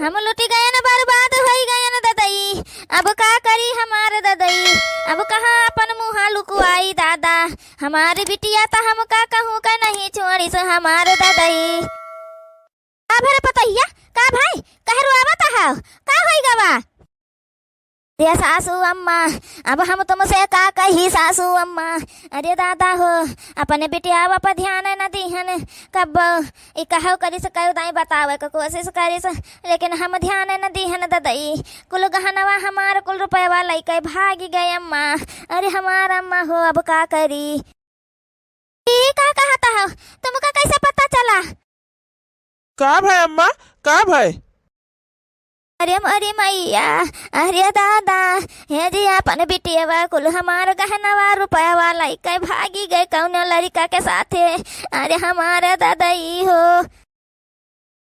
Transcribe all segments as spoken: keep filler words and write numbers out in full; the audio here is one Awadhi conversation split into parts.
हम लुटि गयन, बर्बाद होइ गयन ददई, अब का करी हमार ददई, अब कहाँ अपन मुँहा लुकुआई दादा, हमार बिटिया त हमका कहूँ का नहीं छोड़िस हमार ददई। का भरे पतोहिया, का भाई, काहे रोआवत हौ, का होइ गवा? अरे सासू अम्मा, अब हम तुमसे का कही सासू अम्मा। अरे दादा हो, अपने बिटियावा पर ध्यान न दीहन। कब ई कहौ करिस, कई दाई बतावे क कोशिश करिस, लेकिन हम ध्यान न दीहन ददई। कुल गहनवा हमार, कुल रुपयवा लइके भागि गए अम्मा। अरे हमार अम्मा हो, अब का करी? ई का कहत हौ? तुमका कैसे पता चला? का भय अम्मा, का भय? अरे मोरी मैया, अरे दादा, हे जी अपन बिटियवा कुल हमार गहनवा रुपयवा लइके भागि गए कौनो लड़िका के साथे। अरे हमार ददई हो।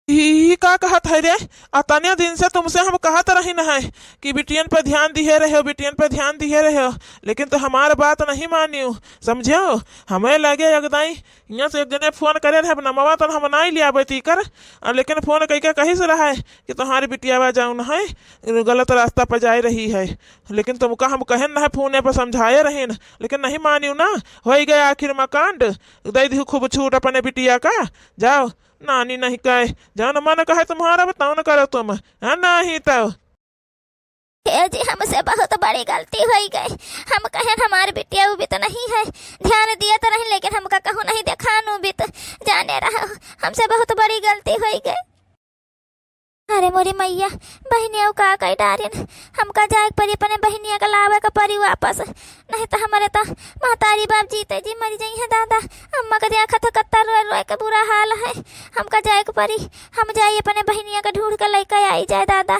ई, ई का कहत है रे? अतने दिन से तुमसे हम कहत रहिन है कि बिटियन पे ध्यान दिहे रहे हो, बिटियन पे ध्यान दिहे रहे हो, लेकिन तो हमार बात नहीं मानियो, समझो? हमें लगे एक दाई हियाँ से एक जने फोन करे रहे, अब नमवा तो हम नाई लियाबे तीकर, और लेकिन फोन कइके कहिस रहे कि तुम्हारी बिटियावा जौन है, गलत रास्ता पर जाए रही है। लेकिन तुमका हम कहेन ना है, फोने पर समझाए रहेन, लेकिन नहीं मानियो ना। होइ गए आखिर में कांड, दे दिहु खूब छूट अपने बिटिया का। जाओ, नानी नहीं कहे, जौन मन कहे तुम्हारा, बताओ न करो तुम, हाँ, नहीं तो। ए जी, हमसे बहुत बड़ी गलती होइ गई। हम कहेन हमार बिटिया उबित नहीं है, ध्यान दियत रही, लेकिन हमका कहूँ नहीं देखान उबित। जाने रहो, हमसे बहुत बड़ी गल्ती होइ गई। अरे मोरी मैया, बहिनिया का कई डारिन, हमका जाए के परी, अपने बहिनिया का लावे के परी वापस, नहीं तो हमारे तो महतारी बाप जीते जी मरी जाई है दादा। अम्मा का देखत हो कत्ता रोए रोए के बुरा हाल है, हमका जाए के परी, हम जाई अपने बहिनिया का ढूंढ के लइके आई जाए दादा।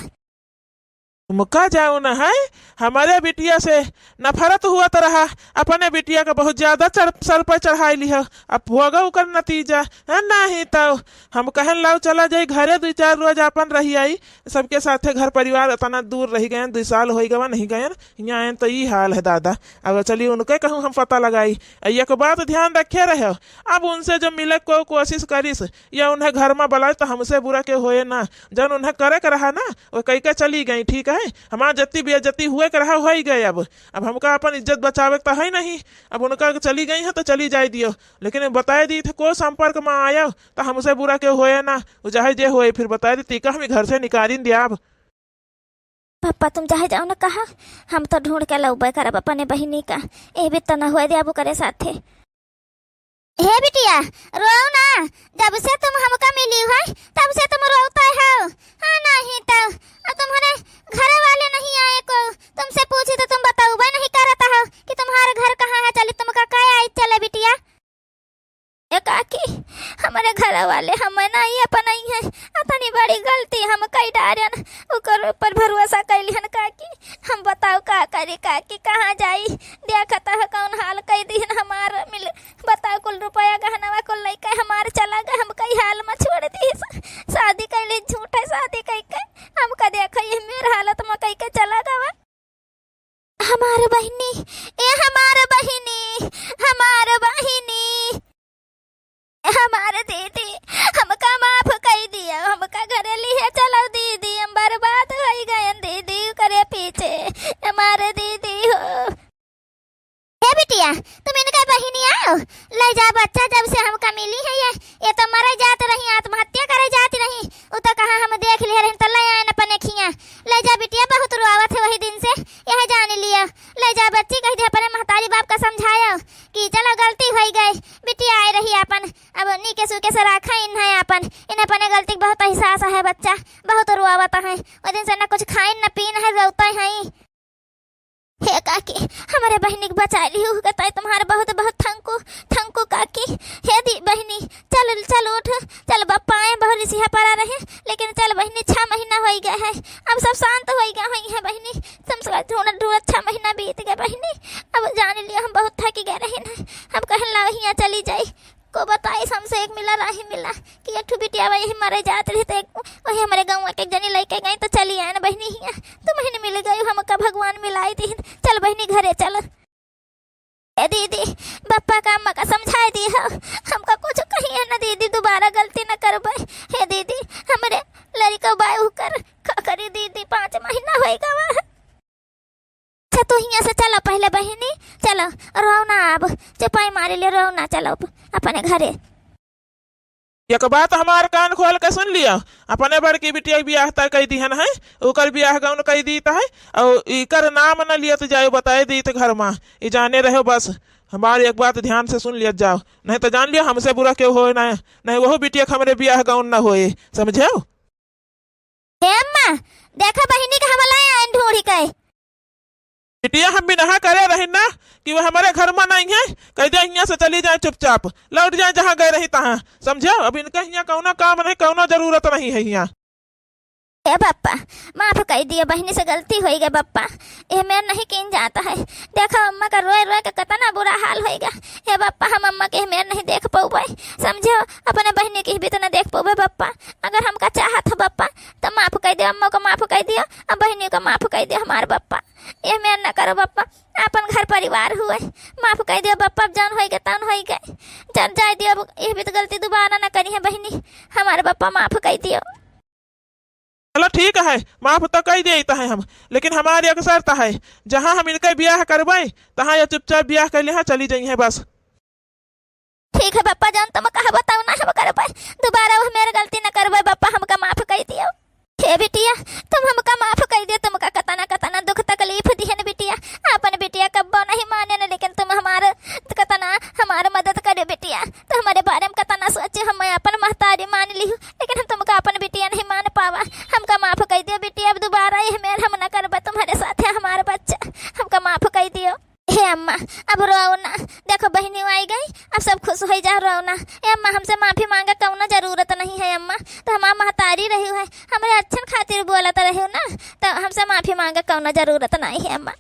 तुमका जाओ न है, हमारे बिटिया से नफरत हुआ तो रहा, अपने बिटिया का बहुत ज्यादा चढ़, सर पर चढ़ाई लिहो, अब भोगो ओकर नतीजा है। नहीं तो हम कहन लाओ चला जाई घरे, दुई चार रोज अपन रही आई, सबके साथे घर परिवार इतना दूर रही गयन, दुई साल होइ गवा नहीं गयन, हियाँ आयन तो ई हाल है दादा। अब चली उनके कहूँ हम पता लगाई। आ एक बात ध्यान रखे रहे, अब उनसे जो मिले को कोशिश करिस या उन्हें घर में बुलाए तो हमसे बुरा के होए ना, जौन उन्हें करे के रहा ना, वो कई के चली गई, ठीक है? हमार जत्ती बेइज्जती हुए के रहा, होइ गए। अब, अब हमका अपन इज्जत बचावे के तो है नहीं, अब उनका चली गई है तो चली जाए दियो, लेकिन बताए दी थे, कोई संपर्क में आया तो हमसे बुरा के होए ना, वो चाहे जे होए, फिर बताए दी, तीका हम घर से निकालिन दिया। अब पप्पा तुम चाहे जाओ ना कहा, हम तो ढूंढ के लौबे करब अपने बहिनी का, ए भी तो न हुए दे अब करे साथे। हे बिटिया, रोओ ना, जब से तुम हमका मिली हो, तब से तुम रोते हो। हाँ, नहीं तो, और तुम्हारे घर वाले नहीं आए को, तुमसे पूछी तो तुम बताओ, वह नहीं करता हो कि तुम्हारा घर कहाँ है, चली तुमका कह आई चले बिटिया। ए काकी, हमरे घर वाले हमें नहीं अपनाई हैं, अतनी बड़ी गलती हम कई डारन, ओकर ऊपर भरोसा कैली हन काकी। हम बताओ का करी काकी, कहाँ जाई? देखत है कौन हाल कई दीहन हमार मिल, बताओ कुल रुपया गहनवा कुल लइके हमार चला गए, हम कई हाल में छोड़ दी। शादी कैली झूठे शादी कई के, हमका देखो ये मेर हालत में कई के चला गवा। हमार बहिनी, ए हमार बहिनी, हमार बहिनी, हमार दीदी, हमका माफ कई दिया, हमका घरे लिहे चलो दीदी, हम बर्बाद होइ गयन दीदी, करे पीछे हमार दीदी हो। ए बिटिया, तुम इनके बहिनी आओ, ले जा बच्चा, जब से हमका मिली है ये, ये तो मरे जात रही, आत्महत्या करे जात रही, उ तो कहाँ हम देख लिहे रही, तो ले आयन अपने खिया। ले जा बिटिया, बहुत रोआवत है वही दिन से, यह जान लियो। ले जा बच्ची, कह दे अपने महतारी बाप का समझायो कि चलो गलती होइ गई, बिटिया आए रही अपन, अब नीके सूके से रखा इन्हें अपन, इन्हें अपने गलती का बहुत एहसास है बच्चा, बहुत रोआवत है, वो दिन से न कुछ खाइन न पीन है, रोते हैं। हे काकी, हमरे बहिनी के बचाइ लिहू, कहताई तुम्हारे बहुत बहुत थैंक यू, थैंक यू काकी। हे दी बहिनी, चल चल उठ, चल बप्पा आए, बहुत रिसिहा पड़ा रहे, लेकिन चल बहिनी, छह महीना होइ गया है, अब सब शांत होइ गया होइ है बहिनी, तुम सब ढूंढत ढूंढत छह महीना बीत गए बहिनी, अब जान लिया हम बहुत थक गए रहे हैं, हम कहन ला हियाँ चली जाई। को बताइस हमसे एक मिला राही मिला कि एक ठो बिटिया वही मरे जात रही तो एक वही हमरे गाँव के एक जनी लइके गई तो चली आए ना बहिनी हियाँ। तुम बहिनी मिल गई, हमका भगवान मिलाई दीन। चल बहिनी घरे चल। ए दीदी, बप्पा का अम्मा का समझाए दी हो, हमका कुछ कहिए ना दीदी, दोबारा गलती ना करबे। हे दीदी, हमरे लड़िका बाय होकर तकलीफ होइ गवा है। अच्छा, तू हियाँ से चलो पहिले बहिनी, चलो, रोओ ना अब, चुपाई मारी ले, रोओ ना, चलो अपने घरे। एक बात हमार कान खोल के सुन लियो, अपने बड़की बिटिया के बियाह तय कइ दिहन है, ओकर बियाह गौन कइ दीत है, अउर इकर नाम न लियत जाए, बताए दीत घर मा, ई जाने रहो बस। हमार एक बात ध्यान से सुन लियत जाओ, नहीं तो जान लियो हमसे बुरा केहू होए ना, नहीं वहू बिटिया के हमरे बियाह गौन न होए, समझेउ? हे अम्मा, देखा बहिनी के हमला आइन ढूंढी के। बिटिया, हम बिनहा करे रही ना कि वो हमरे घर मा नहीं है, कहि दे हियाँ से चली जाए चुपचाप, लौट जाए जहाँ गए रही तहाँ, समझेउ? अब इनका हियाँ कौनो काम नहीं, कौनो जरूरत नहीं है हियाँ। हे बप्पा, माफ कइ दियो, बहिनी से गलती होइ गइ बप्पा, एह मेर नहीं कीन जात है। देखा अम्मा का रोए रोए के कतना बुरा हाल होइ गवा। हे बप्पा, हम अम्मा के एह मेर नहीं देख पउबे, समझेउ? अपने बहिनी के भी तो न देख पउबे बप्पा। अगर हमका चाहत हो बप्पा, तो माफ कइ दियो, अम्मा को माफ कइ दियो, अब बहिनी को माफ कइ दियो हमार बप्पा। एह मेर न करो बप्पा, आपन घर परिवार हुए, माफ कइ दियो बप्पा, अब जौन होइ गए तौन होइ गए, चल जाए दियो, अब एह भी तो गलती दुबारा न करिहैं बहिनी, हमार बप्पा माफ कइ दियो। चलो ठीक है, माफ तो कइ देइत है हम, लेकिन हमार एक शर्त है, जहाँ हम इनके बियाह करबे, तहाँ ये चुपचाप बियाह कइ लिहैं, चली जइहैं बस। ठीक है बप्पा, जौन तुम कहबो तौन हम करबे, दुबारा वह मेर गलती न करबे बप्पा, हमका माफ कइ दियो। हे बिटिया, तुम हमका माफ कइ दियो, तुमका कतना कतना दुख तकलीफ दिहन बिटिया, आपन बिटिया कब्बो नहीं मानेन, लेकिन तुम हमार कतना हमार मदद करियो बिटिया, तो हमरे बारे मा कतना सोचियो, हम आपन महतारी मान लिहू, लेकिन हम तुमका आपन बिटिया नहीं मान पावा। हमका माफ कइ दियो बिटिया, अब दुबारा एह मेर हम न करबे तुम्हरे साथे हमार बच्चा, हमका माफ कइ दियो। हे अम्मा, अब रोओ ना, देखो बहिनी आइ गई, अब सब खुश होइ जाओ, रोओ ना। हे अम्मा, हमसे माफी माँगे कौनो जरूरत नहीं है अम्मा, तो हमार महतारी रही है, हमरे अच्छन खातिर बोलत रही ना, तो हमसे माफी माँगे कौनो जरूरत नहीं है अम्मा।